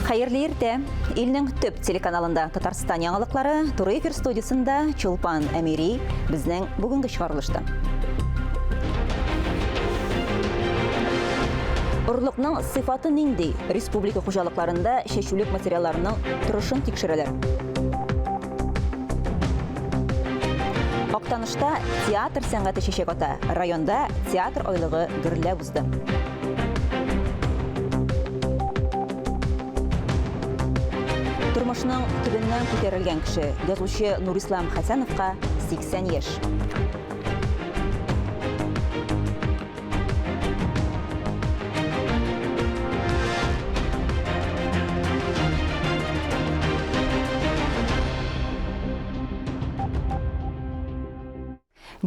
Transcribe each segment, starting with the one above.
Хәерле иртә! Илнең төп телеканалында Татарстан яңалыклары, туры эфир студиясендә Чулпан Әмири безнең бүгенге чыгарылышта. Орлыкның сыйфаты нинди? Республика хуҗалыкларында чәчүлек материалларының торышын тикшерәләр. Актанышта театр сәнгате чәчәк ата. Районда театр айлыгы гөрләп узды. Тормышның төбеннән күтәрелгән кеше, язучы Нурислам Хәсәновка 80 яшь.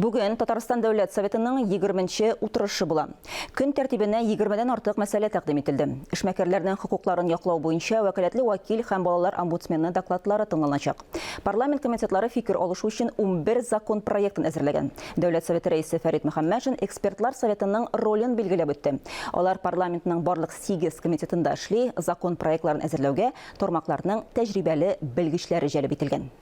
Бүген Татарстан Дәүләт Советының 20-нче утырышы була. Көн тәртибенә 20-дән артык мәсьәлә тәкъдим ителде. Эшмәкәрләрнең хокукларын яклау буенча вәкаләтле вәкил һәм балалар омбудсмены докладлары тыңланачак. Парламент комитетлары фикер алышу өчен 11 закон проектын әзерләгән. Дәүләт Советы рәисе Фәрит Мөхәммәтшин экспертлар советының ролен билгеләп үтте. Алар парламентның барлык сигез комитетында эшли, закон проектларын әзерләүгә тармакларның тәҗрибәле белгечләре җәлеп ителгән.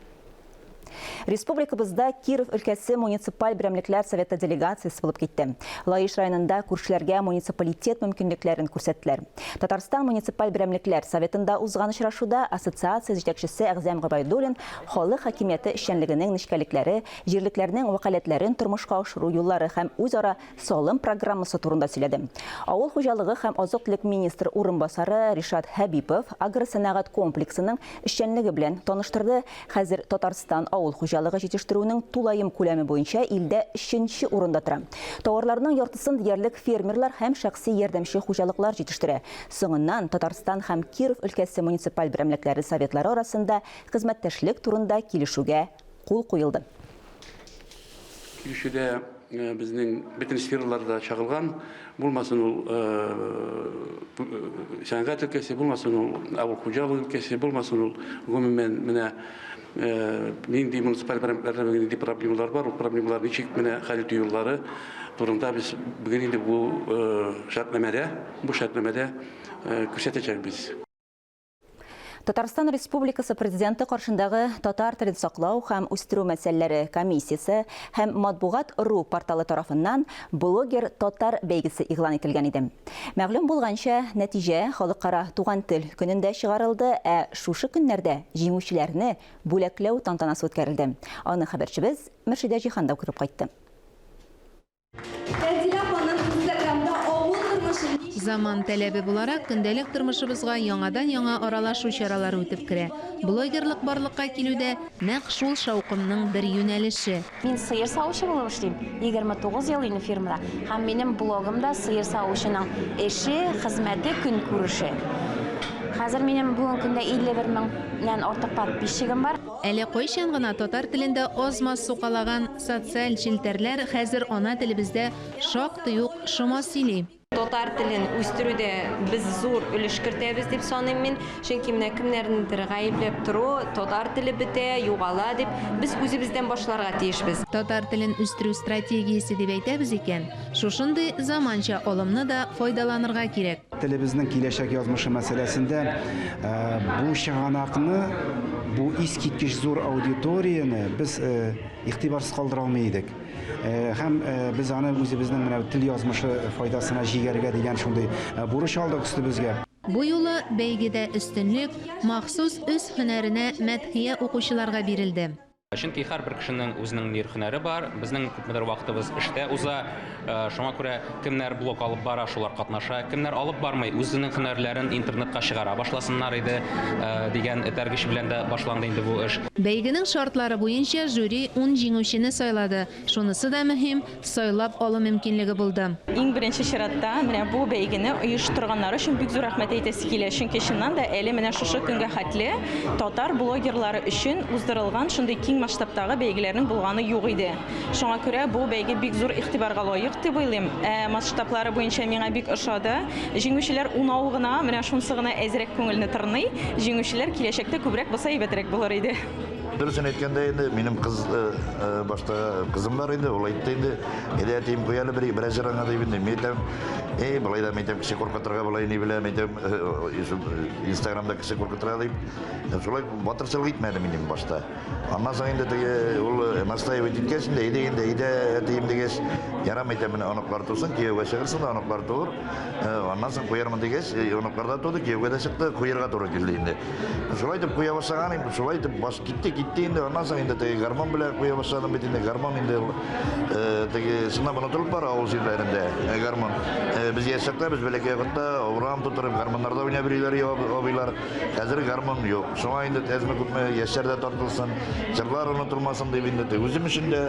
Республикабызда Киров өлкәсе муниципаль берәмлекләр советы делегациясе булып китте. Лаеш районында күршеләргә муниципалитет мөмкинлекләрен күрсәттеләр. Татарстан муниципаль берәмлекләр советында узган очрашуда ассоциация җитәкчесе Әгъзәм Гобәйдуллин халык хакимияте эшчәнлегенең нечкәлекләре, җирлекләрнең вәкаләтләрен тормышка ашыру юллары һәм үзара салым программасы турында сөйләде. Авыл хуҗалыгы һәм азык-төлек министры урынбасары Ришат Хәбипов агросәнәгать комплексының эшчәнлеге белән таныштырды. Хәзер Татарстан авыл хуҗалыгы җитештерүенең тулаем күләме буенча илдә өченче урында тора. Товарларның яртысын диярлек фермерлар һәм шәхси ярдәмче хуҗалыклар җитештерә. Соңыннан Татарстан һәм Киров өлкәсе муниципаль берәмлекләре советлары арасында хезмәттәшлек турында килешүгә кул куелды. Килешүдә безнең бөтен сфераларда чагылган, булмасын ул сәнгать өлкәсе, булмасын ул авыл хуҗалыгы өлкәсе, булмасын ул гомумән менә нинди муниципаль берәмлекләрдә бүген нинди проблемалар бар, ул проблемалар ничек менә хәл итү юллары турында без бүген инде бу шартнамәдә, бу шартнамәдә күрсәтәчәкбез. Татарстан Республикасы Президенты каршындагы татар телен саклау һәм үстерү мәсьәләләре комиссиясе һәм Матбугат ру порталы тарафыннан Блогер татар бәйгесе игълан ителгән иде. Мәгълүм булганча, нәтиҗә Халыкара туган тел көнендә чыгарылды, ә шушы көннәрдә җиңүчеләрне бүләкләү тантанасы үткәрелде. Аны хәбәрчебез Мөршидә Җиһан да күреп кайтты. Тәнзилә ханым Инстаграмда авыл тормышы ничек Заман таләбе буларак, көндәлек тормышыбызга яңадан-яңа аралашу чаралары үтеп керә. Блогерлык барлыкка килү дә, нәкъ шул шаукымның бер юнәлеше. Мин сыер савучы булып эшлим, 29 ел инде фирмада. Һәм минем блогымда сыер савучының эше, хезмәте, көнкүреше. Хәзер минем бүгенге көндә 51 меңнән артык подписчигым бар. Әле кайчан гына татар телендә аз-маз сукалаган социаль челтәрләр хәзер ана телебездә шактый ук шома сөйли. Татар телен үстерүдә без зур өлеш кертәбез дип саныйм мин. Чөнки менә кемнәрнедер гаепләп тору, татар теле бетә, югала дип, без үзебездән башларга тиешбез. Татар телен үстерү стратегиясе дип әйтәбез икән, шушындый заманча алымны да файдаланырга кирәк. Телебезнең киләчәк язмышы мәсьәләсендә бу чыганакны, бу искиткеч зур аудиторияне без игътибарсыз калдыра алмый идек. Һәм без аны үзебезнең менә тел язмышы файдасына җигәргә дигән шундый бурыч алдык өстебезгә. Бу юлы бәйгедә өстенлек махсус үз һөнәренә мәдхия укучыларга бирелде. Чөнки һәрбер кешенең үзенең нир һөнәре бар. Безнең күпмедер вакытыбыз эштә уза. Шуңа күрә кемнәр блог алып бара, шулар катнаша. Кемнәр алып бармый, үзенең һөнәрләрен интернетка чыгара башласыннар иде, дигән этәргеч белән дә башланды инде бу эш. Бәйгенең шартлары буенча жюри ун җиңүчене сайлады. Шунысы да мөһим, сайлап алу мөмкинлеге булды. Иң беренче чиратта менә бу бәйгене оештырганнары өчен бик зур рәхмәт әйтәсе килә. Чөнки чыннан да әле менә шушы көнгә хәтле татар блогерлары өчен уздырылган шундый киң масштабтагы бәйгеләрнең булганы юк иде. Шуңа күрә бу бәйге бик зур игътибарга лаек дип уйлыйм. Ә масштаблары буенча миңа бик ошады. Җиңүчеләр унау гына, менә шунысы гына әзрәк күңелне тырный. Җиңүчеләр киләчәктә күбрәк булса әйбәтрәк булыр иде. Дөресен әйткәндә инде, минем кыз башта кызым бар инде, ул әйтте инде, әйдә әтием куй әле бер берәр җырыңа дип инде. Мин әйтәм, эй, болай да мин әйтәм, кеше куркытырга болай ни белә, мин әйтәм, Инстаграмда кеше куркытырга дип. Шулай батырчылык итмәдем инде башта. Аннан соң инде теге ул настаивать иткәч инде, әйдә инде, әйдә әтием дигәч, ярам әйтәм, менә оныклар тусын, кияүгә чыгырсың да оныклар туыр. Аннан соң куярмын дигәч, оныклар да туды, кияүгә дә чыкты, куярга туры килде инде. Шулай итеп куя башлаган инде, шулай итеп баш китте, китте инде. Аннан соң инде теге гармон белән куя башладым бит инде. Гармон инде ул теге чынлап онытылып бара авыл җирләрендә гармон. Без яшь чакта, без бәләкәй вакытта урам тутырып гармоннарда уйнап йөриләр абыйлар. Хәзер гармон юк. Шуңа инде әзме-күпме яшьләр дә тартылсын, җырлар онытылмасын дип инде үзем өчен дә,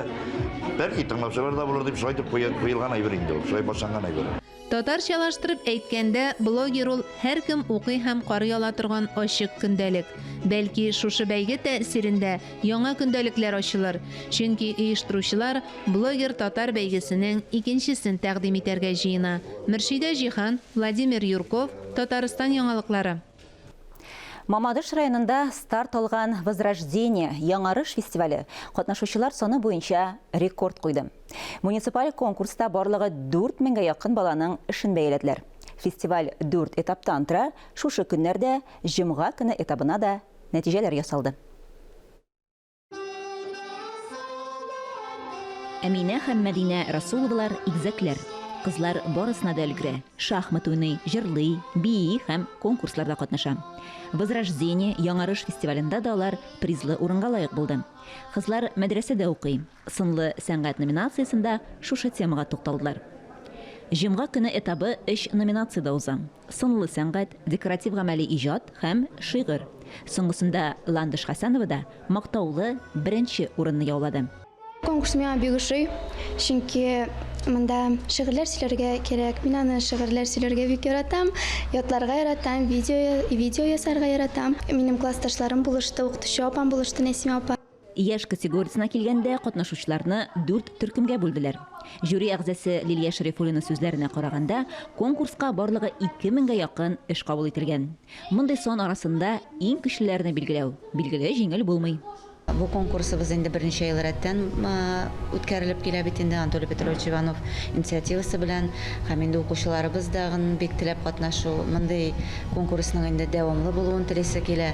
бәлки тыңлаучылар да булыр дип шулай итеп куелган әйбер инде ул, шулай башланган әйбер. Татарчалаштырып әйткәндә, блогер ул, һәркем укый һәм карый ала торган ачык көндәлек. Бәлки, шушы бәйге тәэсирендә яңа көндәлекләр ачылыр. Чөнки оештыручылар Блогер татар бәйгесенең икенчесен тәкъдим итәргә җыена. Мөршидә Җиһан, Владимир Юрков, Татарстан яңалыклары. Мамадыш районында старт алган Возрождение, Яңарыш фестивале катнашучылар саны буенча рекорд куйды. Муниципаль конкурста барлыгы 4 меңгә якын баланың эшен бәяләделәр. Фестиваль дүрт этаптан тора, шушы көннәрдә җомга көне этабына да нәтиҗәләр ясалды. Әминә һәм Мәдинә Расуловалар игезәкләр. Кызлар барысына да өлгерә, шахмат уйный, җырлый, бии һәм конкурсларда катнаша. Возрождение, Яңарыш фестивалендә дә алар призлы урынга лаек булды. Кызлар мәдрәсәдә укый. Сынлы сәнгать номинациясендә шушы темага тукталдылар. Җомга көне этабы өч номинациядә уза. Сынлы сәнгать, декоратив-гамәли иҗат һәм шигырь. Соңгысында Ландыш Хәсәнова да мактаулы беренче урынны яулады. Конкурс миңа бик ошый, чөнки монда шигырьләр сөйләргә кирәк. Мин аны шигырьләр сөйләргә бик яратам, ятларга яратам, видео, видео ясарга яратам. Минем классташларым булышты, укытучы апам булышты, Нәсимә апа. Яшь категориясенә килгәндә, катнашучыларны дүрт төркемгә бүлделәр. Жюри әгъзасы Лилия Шәрифуллина сүзләренә караганда, конкурска барлыгы 2 меңгә якын эш кабул ителгән. Мондый сан арасында иң көчлеләрне билгеләү, билгеле, җиңел булмый. Бу конкурсыбыз инде берничә ел рәттән үткәрелеп килә бит инде, Анатолий Петрович Иванов инициативасы белән. Һәм инде укучыларыбыз дагын бик теләп катнашу, мондый конкурсның инде дәвамлы булуын телисе килә.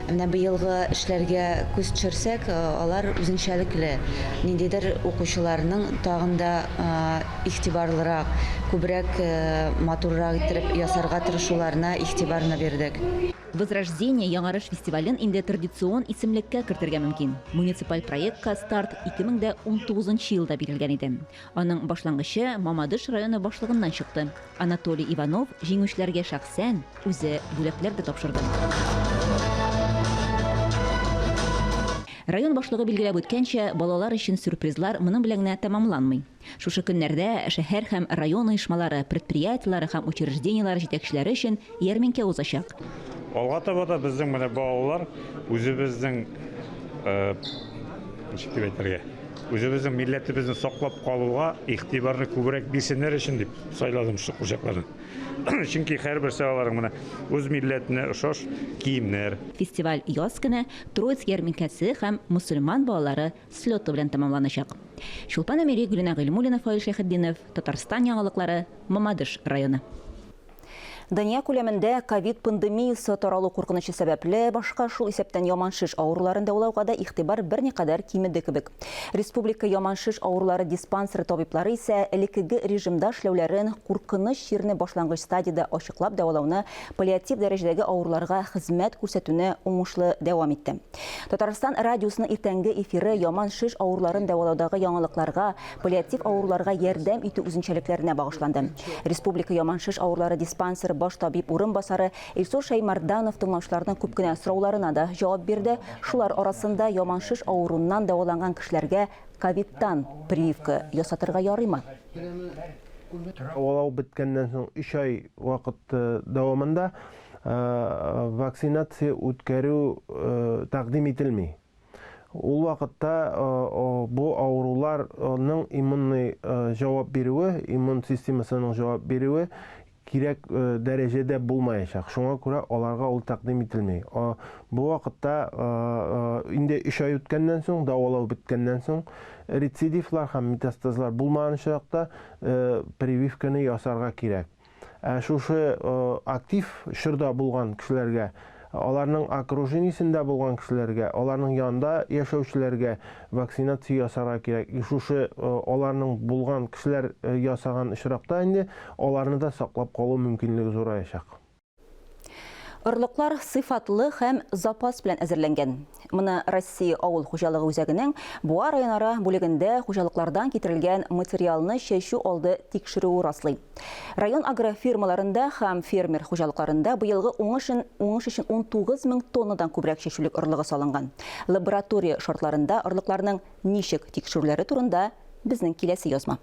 Менә быелгы эшләргә күз төшерсәк, алар үзенчәлекле, ниндидер укучыларның тагын да игътибарлырак, күбрәк матуррак иттереп ясарга тырышуларына игътибарны бирдек. Возрождение яңарыш фестивален инде традицион исемлеккә кертергә мөмкин. Муниципаль проектка старт 2019 елда бирелгән иде. Аның башлангычы Мамадыш районы башлыгыннан чыкты. Анатолий Иванов җиңүчеләргә шәхсән үзе бүләкләр дә тапшырды. Район башлыгы билгеләп үткәнчә, балалар өчен сюрпризлар моның белән генә тәмамланмый. Шушы көннәрдә шәһәр һәм район оешмалары, предприятиеләре һәм учреждениеләре җитәкчеләре өчен ярминкә узачак. Алга таба да безнең менә балалар үзебезнең, ничек дип әйтергә, үзебезнең милләтебезне саклап калуга игътибарны күбрәк бирсеннәр өчен дип сайладым шушы курчакларны. Чөнки һәрберсе аларның менә үз милләтенә ошаш киемнәр. Фестиваль яз көне Троицк ярминкәсе һәм мөселман балалары слеты белән тәмамланачак. Чулпан Әмири, Гөлинә Гыйльмуллина, Фаил Шәйхетдинов, Татарстан яңалыклары, Мамадыш районы. Дөнья күләмендә ковид пандемиясе таралу куркынычы сәбәпле, башка, шул исәптән яман шеш авыруларын дәвалауга да игътибар берникадәр кимеде кебек. Республика яман шеш авырулары диспансеры табиблары исә элеккеге режимда эшләүләрен, куркыныч чирне башлангыч стадиядә ачыклап дәвалауны, паллиатив дәрәҗәдәге авыруларга хезмәт күрсәтүне уңышлы дәвам итте. Татарстан радиосының иртәнге эфиры яман шеш авыруларын дәвалаудагы яңалыкларга, паллиатив авыруларга ярдәм итү үзенчәлекләренә багышланды. Республика яман шеш авырулары диспансеры баш табиб урынбасары Илсур Шәймәрданов тыңлаучыларның күп кенә сорауларына да җавап бирде. Шулар арасында яман шеш авыруыннан дәваланган кешеләргә ковидтан прививка ясатырга ярыймы? Дәвалау беткәннән соң өч ай вакыт дәвамында вакцинация үткәрү тәкъдим ителми. Ул вакытта бу авыруларның иммунный җавап бирүе, иммун системасының җавап бирүе кирәк дәрәҗәдә булмаячак. Шуңа күрә аларга ул тәкъдим ителми. Бу вакытта инде өч ай үткәннән соң, дәвалау беткәннән соң, рецидивлар һәм метастазлар булмаган очракта прививканы ясарга кирәк. Ә шушы актив чорда булган кешеләргә, аларның окружениесендә булган кешеләргә, аларның янында яшәүчеләргә вакцинация ясарга кирәк. И шушы аларның булган кешеләр ясаган очракта инде аларны да саклап калу мөмкинлеге зураячак. Орлыклар сыйфатлы һәм запас белән әзерләнгән. Моны Россия авыл хуҗалыгы үзәгенең Буа районара бүлегендә хуҗалыклардан китерелгән материалны чәчү алды тикшерүе раслый. Район агрофирмаларында һәм фермер хуҗалыкларында быелгы уңыш уңыш өчен 19 мең тоннадан күбрәк чәчүлек орлыгы салынган. Лаборатория шартларында орлыкларның ничек тикшерүләре турында безнең киләсе язма.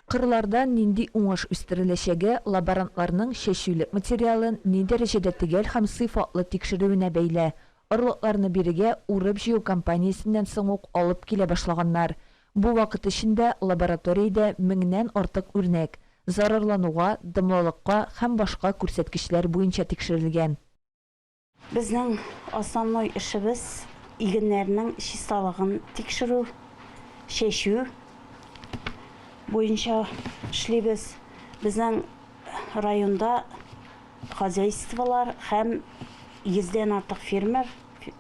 Кырларда нинди уңыш үстереләчәге лаборантларның чәчүлек материалын ни дәрәҗәдә төгәл һәм сыйфатлы тикшерүенә бәйле. Орлыкларны бирегә урып-җыю кампаниясеннән соң ук алып килә башлаганнар. Бу вакыт эчендә лабораториядә меңнән артык үрнәк, зарарлануга, дымлылыкка һәм башка күрсәткечләр буенча тикшерелгән. Безнең основной эшебез игеннәрнең чисталыгын тикшерү, чәчү буенча эшлибез. Безнең районда хозяйстволар һәм йөздән артык фермер,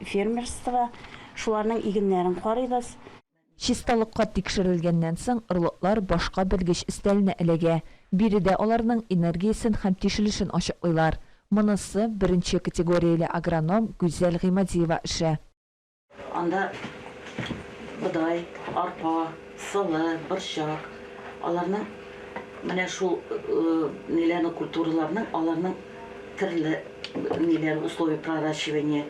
фермерство, шуларның игеннәрен карыйбыз. Чисталыкка тикшерелгәннән соң, орлыклар башка белгеч өстәленә эләгә. Биредә аларның энергиясен һәм тишелешен ачыклыйлар. Монысы, беренче категорияле агроном Гүзәл Гыймадиева эше. Анда бодай, арпа, солы, борчак, аларның менә шул ниләрнең культураларның аларның төрле ниләре, условия проращивания.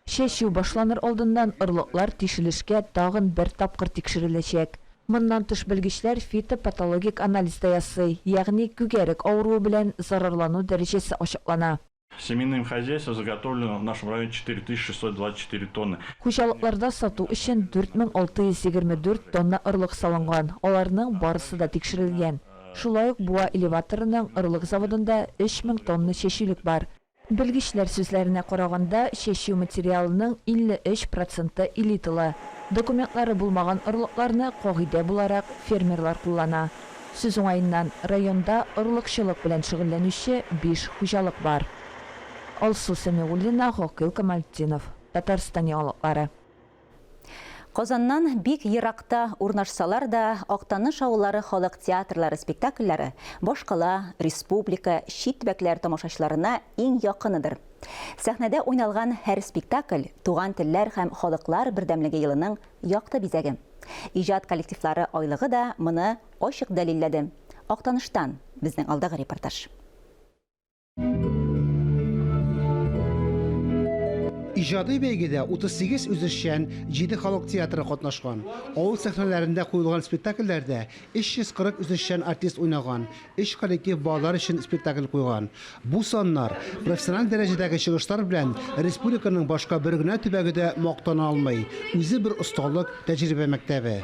Чәчү башланыр алдыннан орлыклар тишелешкә тагын бер тапкыр тикшереләчәк. Моннан тыш белгечләр фитопатологик анализ да ясый, ягъни күгәрек авыруы белән зарарлану дәрәҗәсе ачыклана. Семенным хозяйством заготовлено в нашем районе 4624 тонны. Хуҗалыкларда сату өчен 4624 тонна орлык салынган, аларның барысы да тикшерелгән. Шулай ук Буа элеваторының орлык заводында 3000 тонна чәчүлек бар. Белгечләр сүзләренә караганда, чәчү материалының 53 проценты элиталы. Документлары булмаган орлыкларны, кагыйдә буларак, фермерлар куллана. Сүз уңаеннан, районда орлыкчылык белән шөгыльләнүче биш хуҗалык бар. Алсу Сәмигуллина, Гакыйл Камалтдинов, Татарстан яңалыклары. Казаннан бик еракта урнашсалар да, Актаныш авыллары халык театрлары спектакльләре башкала, республика, чит төбәкләр тамашачыларына иң якыныдыр. Сәхнәдә уйналган һәр спектакль, туган телләр һәм халыклар бердәмлеге елының якты бизәге. Иҗат коллективлары айлыгы да моны ачык дәлилләде. Актаныштан безнең алдагы репортаж. Иҗади бәйгедә 38 үзешчән, 7 халык театры катнашкан. Авыл сәхнәләрендә куелган спектакльләрдә 340 үзешчән артист уйнаган, өч коллектив балалар өчен спектакль куйган. Бу саннар, профессиональ дәрәҗәдәге чыгышлар белән республиканың башка бер генә төбәге дә мактана алмый. Үзе бер осталык, тәҗрибә мәктәбе.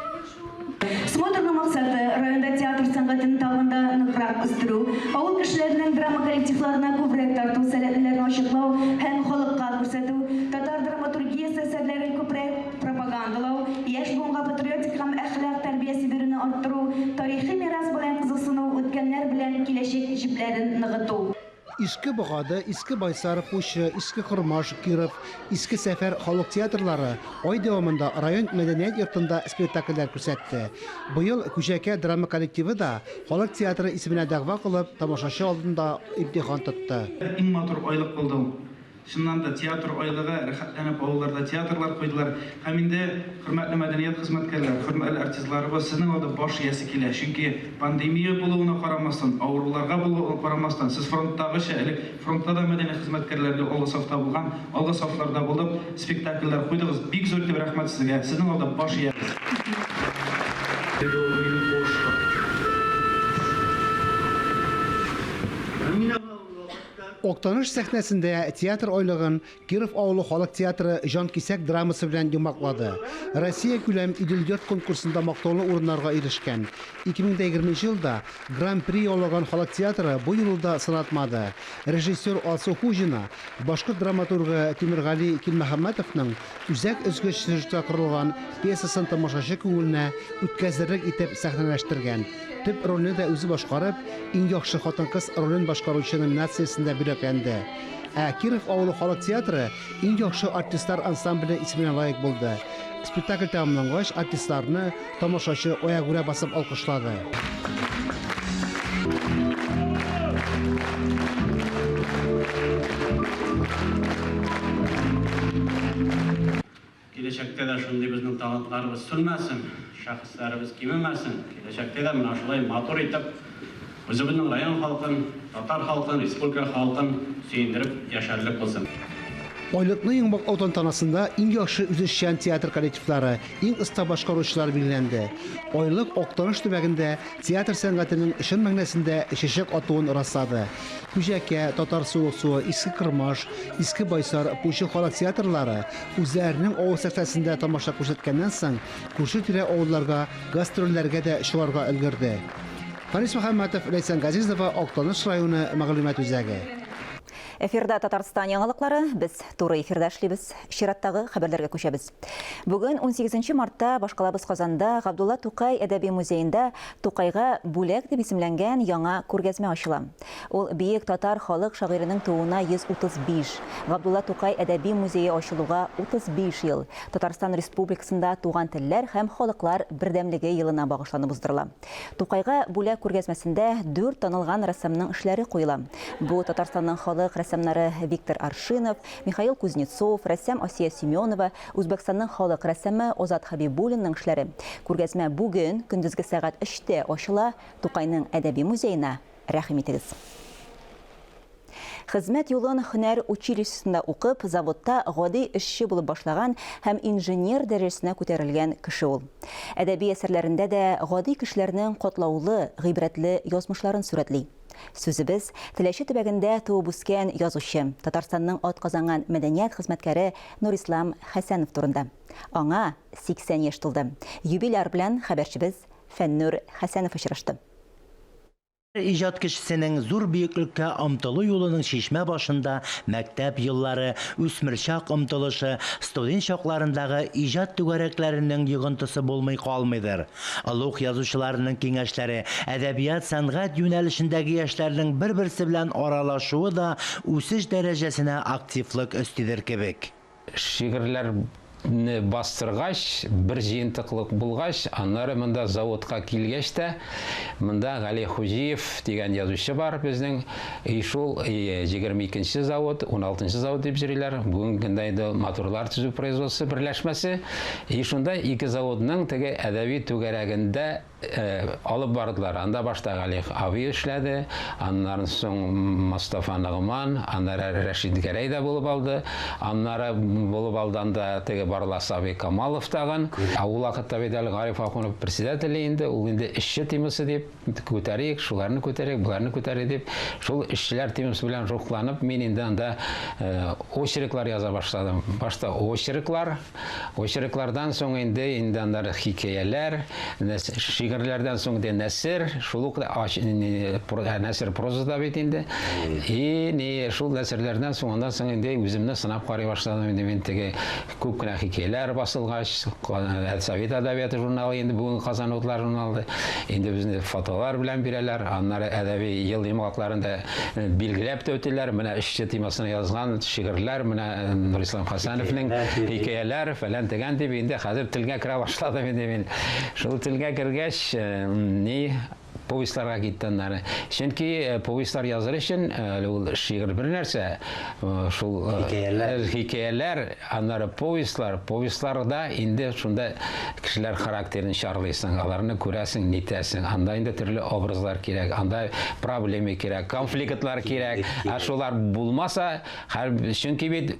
Смотрның максаты, районда театр сәнгатен тагын да ныграк үстерү, авыл кешеләренең драма коллективларына күбрәк тарту сәләтлеләрен ачыклау һәм халыкка күрсәтү, татар драматургиясе әсәрләрен күбрәк пропагандалау, яшь буынга патриотик һәм әхлак тәрбиясе бирүне арттыру, тарихи мирас белән кызыксыну, үткәннәр белән киләчәк җепләрен ныгыту. Иске Богады, Иске Байсар, Пучы, Иске Кормаш, Киров, Иске Сәфәр халык театрлары ай дәвамында район мәдәният йортында спектакльләр күрсәтте. Быел Күҗәкә драма коллективы да халык театры исеменә дәгъва кылып, тамашачы алдында имтихан тотты. Иң матур айлык булды ул. Чыннан да, театр айлыгы, рәхәтләнеп авылларда театрлар куйдылар. Һәм инде, хөрмәтле мәдәният хезмәткәрләре, хөрмәтле артистларыбыз, сезнең алда баш иясе килә. Чөнки пандемия булуына карамастан, авыруларга булуына карамастан, сез фронттагыча, элек фронтта да мәдәният хезмәткәрләре алгы сафта булган, алгы сафларда булып, спектакльләр куйдыгыз. Бик зур итеп рәхмәт сезгә. Сезнең алда баш иябез. Актаныш сәхнәсендә театр айлыгын Киров авылы халык театры Җанкисәк драмасы белән йомгаклады. Россия күләм Идел-йорт конкурсында мактаулы урыннарга ирешкән. 2020 елда Гран-при яулаган халык театры бу юлы да сынатмады. Режиссер Алсу Хуҗина башкорт драматургы Тимергали Килмөхәммәтовның үзәк өзгеч сюжетка корылган пьесасын тамашачы күңеленә үткәзерлек итеп сәхнәләштергән. Төп рольне дә үзе башкарып, Иң яхшы хатын-кыз ролен башкаручы номинациясендә бүләкләнде. Ә Киров авылы халык театры Иң яхшы артистлар ансамбле исеменә лаек булды. Спектакль тәмамлангач, артистларны тамашачы аягүрә басып алкышлады. Киләчәктә дә шундый безнең талантларыбыз сүнмәсен, шәхесләребез кимемәсен, киләчәктә дә менә шулай матур итеп үзебезнең район халкын, татар халкын, республика халкын сөендереп яшәрлек булсын. Айлыкны йомгаклау тантанасында иң яхшы үзешчән театр коллективлары, иң оста башкаручылар билгеләнде. Айлык Актаныш төбәгендә театр сәнгатенең чын мәгънәсендә чәчәк атуын раслады. Күҗәкә, Татар Суыксуы, Иске Кормаш, Иске Байсар, Пучы халык театрлары үзләренең авыл сәхнәсендә тамаша күрсәткәннән соң, күрше-тирә авылларга гастрольләргә дә чыгарга өлгерде. Фарис Мөхәммәтов, Ләйсән Газизова, Актаныш районы мәгълүмат үзәге. Эфирда Татарстан яңалыклары. Без туры эфирда эшлибез. Чираттагы хәбәрләргә күчәбез. Бүген 18 мартта башкалабыз Казанда Габдулла Тукай әдәби музеенда Тукайга бүләк дип исемләнгән яңа күргәзмә ачыла. Ул бөек татар халык шагыйренең тууына 135, Габдулла Тукай әдәби музее ачылуга 35 ел, Татарстан Республикасында туган телләр һәм халыклар бердәмлеге елына багышланып уздырыла. Тукайга бүләк күргәзмәсендә дүрт танылган рәссамның эшләре куела. Бу Татарстанның халык рәссамнары Виктор Аршинов, Михаил Кузнецов, рәссам Асия Семенова, Үзбәкстанның халык рәссамы Озат Хәбибуллинның эшләре. Күргәзмә бүген, көндезге сәгать өчтә ачыла, Тукайның әдәби музеена рәхим итегез. Хезмәт юлын һөнәр училищесында укып, заводта гади эшче булып башлаган һәм инженер дәрәҗәсенә күтәрелгән кеше ул. Әдәби әсәрләрендә дә гади кешеләрнең катлаулы, гыйбрәтле язмышларын сурәтли. Сүзебез, Теләче төбәгендә туып-үскән язучы, Татарстанның атказанган мәдәният хезмәткәре Нурислам Хәсәнов турында. Аңа 80 яшь тулды. Юбиляр белән хәбәрчебез Фәннүр Хәсәнов очрашты. Һәр иҗат кешесенең зур бөеклеккә омтылу юлының чишмә башында мәктәп еллары, үсмерчак омтылышы, студент чакларындагы иҗат түгәрәкләренең йогынтысы булмый калмыйдыр. Олуг язучыларының киңәшләре, әдәбият-сәнгать юнәлешендәге яшьләрнең бер-берсе белән аралашуы да үсеш дәрәҗәсенә активлык өстидер кебек. Шигырьләрне бастыргач, бер җыентыклык булгач, аннары монда заводка килгәч тә, монда Гали Хуҗиев дигән язучы бар безнең, и шул 22 нче завод, 16 нчы завод дип йөриләр, бүгенге көндә инде моторлар төзү производствосы берләшмәсе, и шунда ике заводның теге әдәби түгәрәгендә Алып бардылар. Анда башта Гали абый эшләде, аннан соң Мостафа Ногман, аннары Рәшит Гәрәй дә булып алды. Аннары булып алды анда теге Барлас абый Камалов тагын. Ә ул вакытта бит әле Гариф Ахунов председателе инде, ул инде эшче темасы дип күтәрик, шуларны күтәрик, боларны күтәрик дип, шул эшчеләр темасы белән рухланып, мин инде анда очерклар яза башладым. Башта очерклар, Очерклардан соң инде инде аннары хикәяләр, шигырьләрдән соң инде нәсер, шул ук нәсер проза да бит инде. И ни шул нәсерләрдән соң аннан соң инде үземне сынап карый башладым инде мин теге күп кенә хикәяләр басылгач, Совет әдәбияты журналы инде бүген Казан утлары журналы инде безне фотолар белән бирәләр, аннары әдәби ел йомгакларында Билгеләп тә үтәләр, менә эшче темасына язган шигырьләр, менә Нурислам Хәсәновның хикәяләр, фәлән тегән дип инде хәзер телгә керә башладым инде мин. Шул телгә кергәч, ни повестьларга китте аннары. Чөнки повестьлар языр өчен әле ул шигырь бер нәрсә, шул хикәяләр, хикәяләр, аннары повестьлар, повестьларда инде шунда Кешеләр характерын чарлыйсың, аларны күрәсең, нитәсең. Анда инде төрле образлар кирәк, анда проблема кирәк, конфликтлар кирәк. Ә шулар булмаса, чөнки бит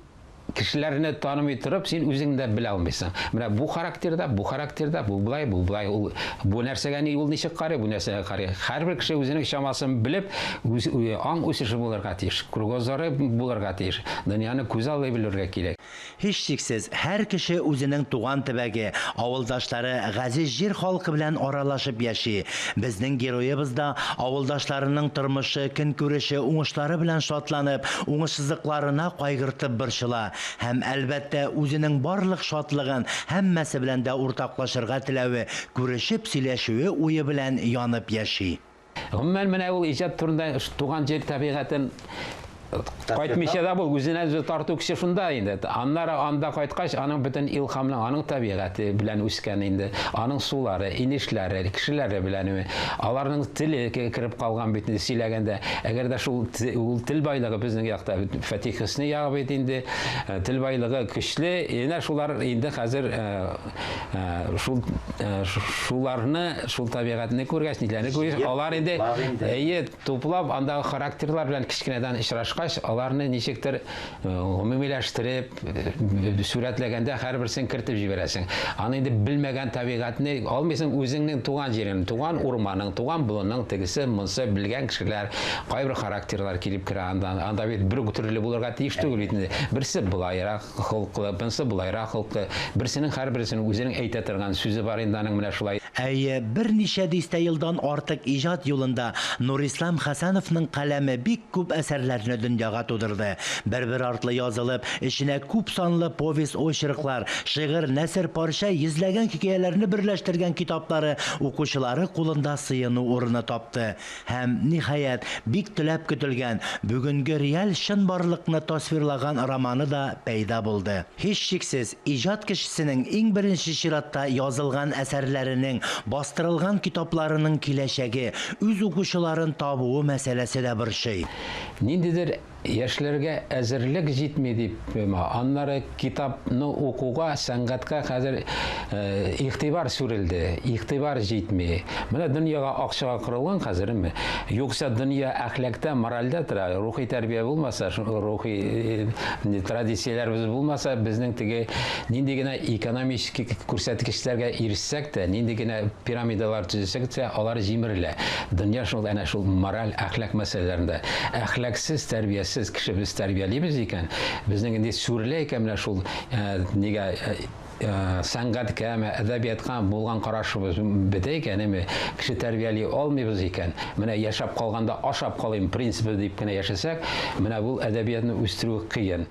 Кешеләрне танымый торып, син үзең дә белә алмыйсың. Менә бу характерда, бу характерда, бу болай, бу болай, ул бу нәрсәгә ни, ул ничек карый, бу нәрсәгә карый. Һәрбер кеше үзенең чамасын белеп, үз аң үсеше булырга тиеш, кругозоры булырга тиеш, дөньяны күзаллый белергә кирәк. Һичшиксез, һәр кеше үзенең туган төбәге, авылдашлары, газиз җир халкы белән аралашып яши. Безнең героебыз да авылдашларының тормышы, көнкүреше, уңышлары белән шатланып, уңышсызлыкларына кайгыртып борчыла. Һәм, әлбәттә, үзенең барлык шатлыгын һәммәсе белән дә уртаклашырга теләве, күрешеп сөйләшүе уе белән янып яши. Гомумән, менә ул иҗат турында туган җир табигатен кайтмыйча да бул, үзенә үзе тарту көче шунда инде. Аннары анда кайткач, аның бөтен илһамны, аның табигате белән үскән инде. Аның сулары, инешләре, кешеләре белән. Аларның теле кереп калган бит инде сөйләгәндә. Әгәр дә шул ул тел байлыгы безнең якта Фәтих Хөсни ягы бит инде, э, тел байлыгы көчле. Менә шулар инде хәзер э, э, шул шуларны, шул табигатьне күргәч, ниләрне күргәч, алар инде әйе, туплап, андагы характерлар белән кечкенәдән очрашкач, аларны ничектер гомумиләштереп, сурәтләгәндә һәрберсен кертеп җибәрәсең. Аны инде белмәгән табигатьне алмыйсың, үзеңнең туган җирең, туган урманың, туган болының, тегесе, монсы, белгән кешеләр, кайбер характерлар килеп керә анда. Анда бит бер үк төрле булырга тиеш түгел бит инде. Берсе болайрак холклы, берсе болайрак холклы. Берсенең һәрберсенең үзенең әйтә торган сүзе бар инде аның менә шулай. Әйе, берничә дистә елдан артык иҗат юлында Нурислам Хәсәновның каләме бик күп әсәрләрне дөньяга тудырды. Бер-бер артлы язылып, эченә күп санлы повесть-очерклар, шигырь, нәсер, парча, йөзләгән хикәяләрне берләштергән китаплары укучылары кулында сыену урыны тапты. Һәм, ниһаять, бик теләп көтелгән, бүгенге реаль чынбарлыкны тасвирлаган романы да пәйда булды. Һичшиксез, иҗат кешесенең иң беренче чиратта язылган әсәрләренең, бастырылган китапларының киләчәге, үз укучыларын табуы мәсьәләсе дә борчый. Ниндидер Яшьләргә әзерлек җитми дип, аннары китапны укуга, сәнгатькә хәзер игътибар сүрелде, игътибар җитми. Менә дөньяга акчага корылган хәзер, әмма юкса дөнья әхлакта, моральдә тора. Рухи тәрбия булмаса, рухи традицияләребез булмаса, безнең теге нинди генә экономический күрсәткечләргә ирешсәк тә, нинди генә пирамидалар төзесәк тә, алар җимерелә. Дөнья шул әнә шул мораль, әхлак мәсьәләләрендә. Әхлаксыз, тәрбиясез кеше без тәрбиялибез икән, безнең инде сүрелә икән менә шул нигә сәнгатькәме, әдәбиятка булган карашыбыз бетә икән, әме кеше тәрбияли алмыйбыз икән, менә яшәп калганда ашап калыйм принцибы дип кенә яшәсәк, менә бу әдәбиятны үстерү кыен.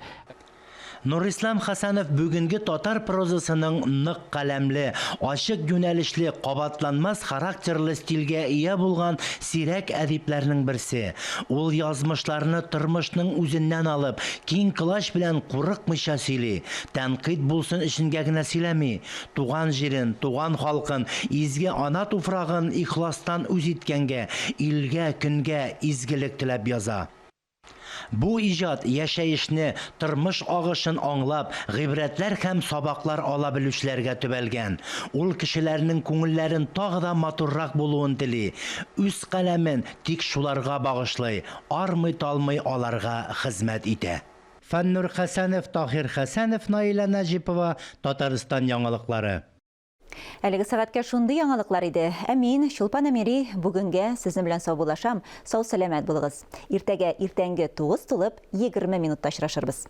Нурислам Хәсәнов бүгенге татар прозасының нык каләмле, ачык юнәлешле, кабатланмас характерлы стильгә ия булган сирәк әдипләрнең берсе. Ул язмышларны тормышның үзеннән алып, киң колач белән курыкмыйча сөйли. Тәнкыйть булсын өченгә генә сөйләми. Туган җирен, туган халкын, изге ана туфрагын ихластан үз иткәнгә, илгә, көнгә изгелек теләп яза. Бу иҗат яшәешне, тормыш агышын аңлап, гыйбрәтләр һәм сабаклар ала белүчеләргә төбәлгән. Ул кешеләрнең күңелләрен тагы да матуррак булуын тели, үз каләмен тик шуларга багышлый, армый-талмый аларга хезмәт итә. Фәннур Хәсәнов, Таһир Хәсәнов, Наилә Нәҗипова, Татарстан яңалыклары. Әлеге сәгатькә шундый яңалыклар иде. Ә мин, Чулпан Әмири, бүгенгә сезнең белән саубуллашам. Сау-сәламәт булыгыз. Иртәгә иртәнге 9 тулып 20 минутта очрашырбыз.